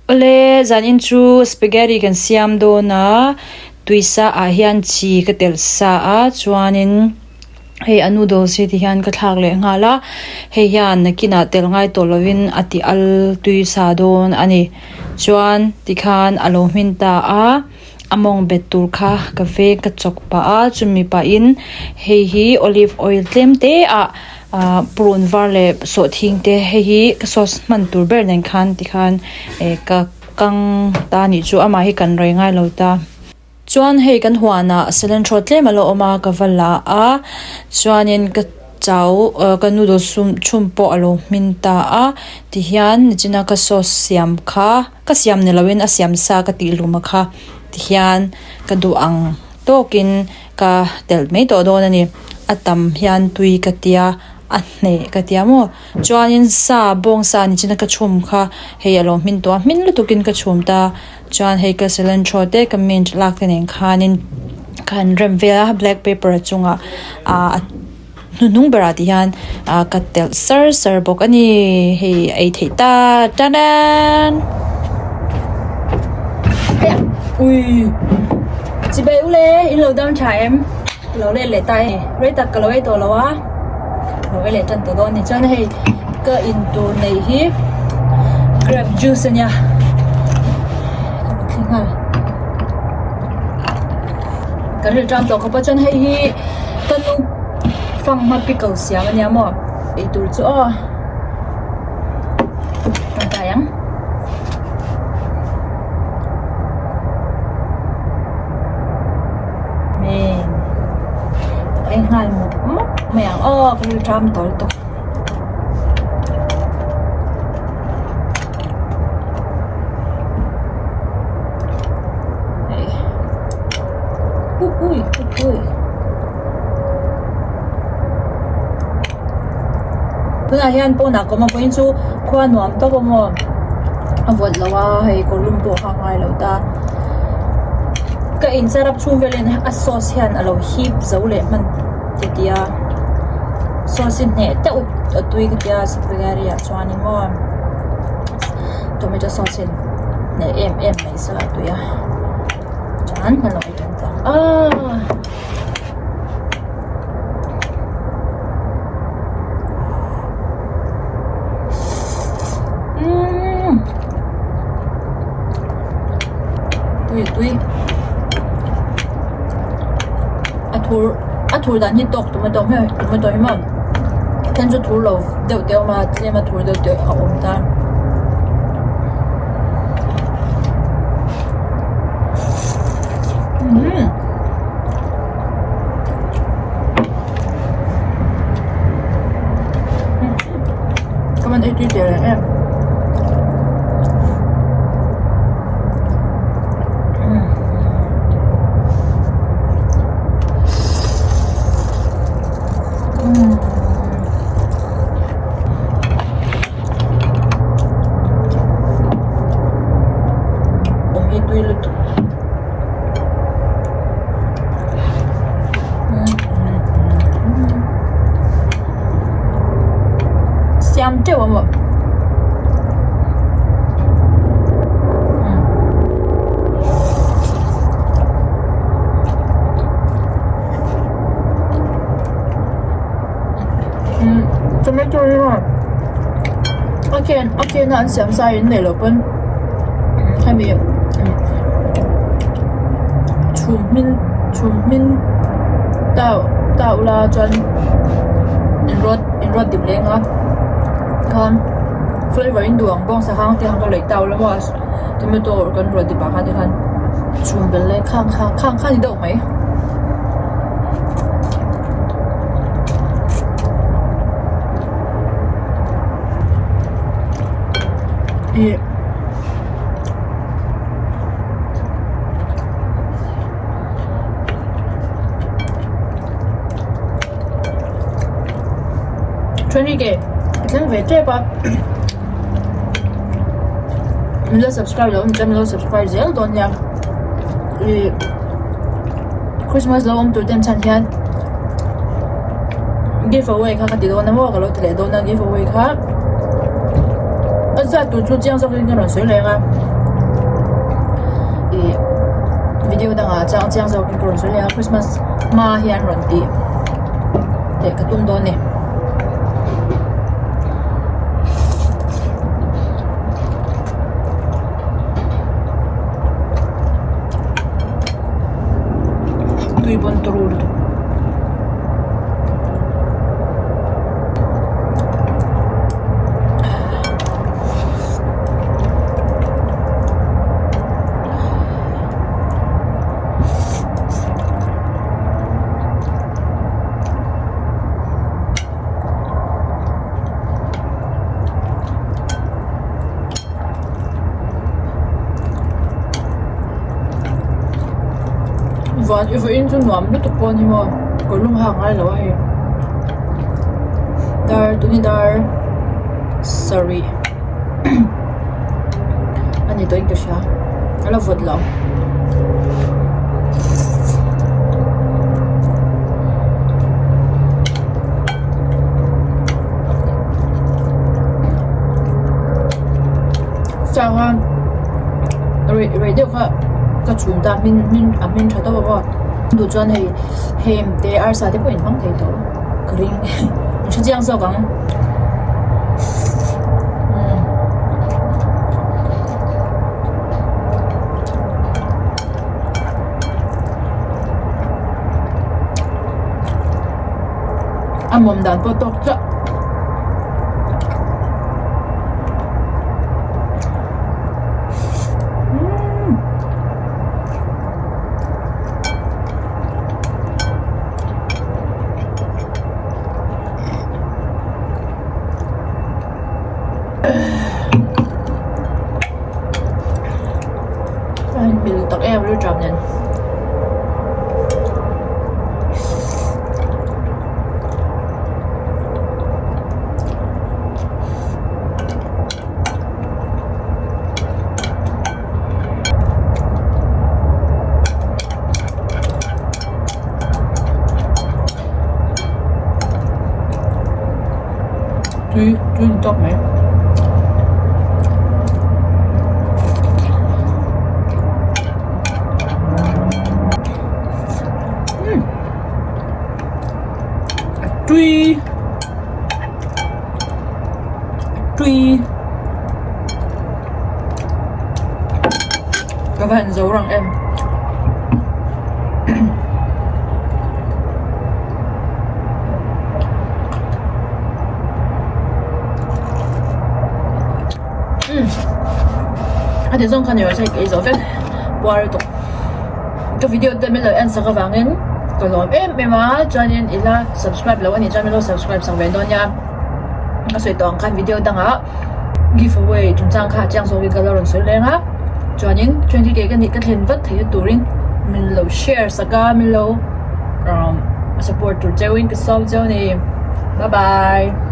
Awle, zanin chu spaghetti kan siam dawn a, tuisa ah hian chi ka telh sa a, chuanin hei a noodles hi ti hian ka thlak leh nghal a, hei hian nakinah telh ngai tawh lovin a ti al tuisa dawn a ni. Chuan tikhan a lo hmin ta a, a mawng bet tur kha ka veng ka chawk pah a, chumi pahin hei hi olive oil tlem te ah Ahh purun var leh sawhthing te hei hi ka sauce hman tur ber nen khan tikhan eh ka kang ta anih chu amah hi kan rei ngai lo ta. Chuan hei kan huanah cilantro tlem a lo awm a ka va la a chuanin ka chau ah ka noodle sum chhum pawh a lo hmin ta a tihian nichina ka sauce siam kha ka siam ni loin a siam sa ka tih luma kha tihian ka duh ang tawkin Ka telh mai tawh dawn a ni. A tam hian tui ka tia, a hneh ka tia maw? Chuanin sa, bawng sa ni chin a ka chhum kha hei a lo hmin tawh a, hmin lutukin ka chhum ta. Chuan hei ka cilantro te ka mint lak te nen khanin ka han rem vel a, black pepper a chungah ah a hnuhnung berah ti hian ah ka telh sar sar bawk a ni. Hei ei theih ta tanan. Ui chibei ule in lo dam tha em lo let leh ta e rei tak ka lo ei tawh lo a lo ei leh tan tawh dawn a ni chuan hei ka in tur neih hi grape juice a nia ka rawn thleng nghal. Ka rilru tan tawh khawp a chuan hei hi ka nu fanghma pickle siam a nia maw eitur chu aw tangkai ang. Men ka ei nghal mawp mawp mai ang aw ka rilru tam tawh lutuk. Ui ui tunah hian pawnah ka awm a vawiin chu khua nuam tawp a maw a vawt lo a hei kawr lum pawh a ngai lo ta ka in charap chhung velin a sauce hian a lo hip zo leh hman ti tia sauce hi hneh deuh a tui ka tia spaghetti ah chuanin maw tomato sauce hian hneh em em mai se la a tui a chuan kan lo ei tan ta aaa. Tui tui a thur a thur dan hi tawk tomato hmel tomato hi maw then chu thur lo deuh te a awm a tlem a thur deuh te a awm ta. Ka man ei tui teh reng em. Awm hi tui lutuk. Siam teuh a maw. Tomato hi maw a can a can a an siam sa in neih loh pawn hemi chhum hmin chhum hmin tau tau la chuan in rawt in rawt dip leng a khan flavour in duh ang bawng sahang te ang ka leih tau la maw tomato kan rawt dip ah khan tikhan chhum belh leh khang kha khang kha ni deuh mai. Ih then hi ke thleng ve tep a min lo subscribe loh chuan min lo subscribe zel dawn nia ih Christmas lo awm tur ten chhan hian give away kha ka ti dawn a maw ka lo ti leh dawn a give away kha a zat tur chu chiang zawk in ka rawn sawi leh ang a. Ih video dangah chang chiang zawkin ka rawn sawi leh a Christmas hma hian rawn tih leh ka tum dawn a ni. Tui pawn turu lutuk. Van i vawiin chu nuam lutuk pawh a ni maw kawr lum hak ngai lo a hei dar tuni dar sarih a ni tawhin ka hria a la vawt lo. Chang a rei rei deuh kha ka chhum ta hmin hmin a hmin tha tawp a maw duh chuan hei hem te arsa te pawh in hmang thei tawh ka ring an hre chiang zawk ang. A mawm dan pawh tawk chiah. A inmil tak em rilṭam nen. Tui tui ni tawk mai. Umm a tui a tui ka va han zo rang em. Umm a ti zawng kha ni rawh se ka ei zawh vek puar lutuk ka video te min lo en sak avangin ka lawm em em a chuanin ila subscribe loh anih chuan min lo subscribe sak ve dawn nia ka sawi tawh ang khan video dangah give away chungchang kha chiang zawkin ka la rawn sawi reng a chuanin 20k ka nih ka thlen vat theihna turin min lo share sak a min lo support tur cheuhin ka sawm cheu a ni bye bye.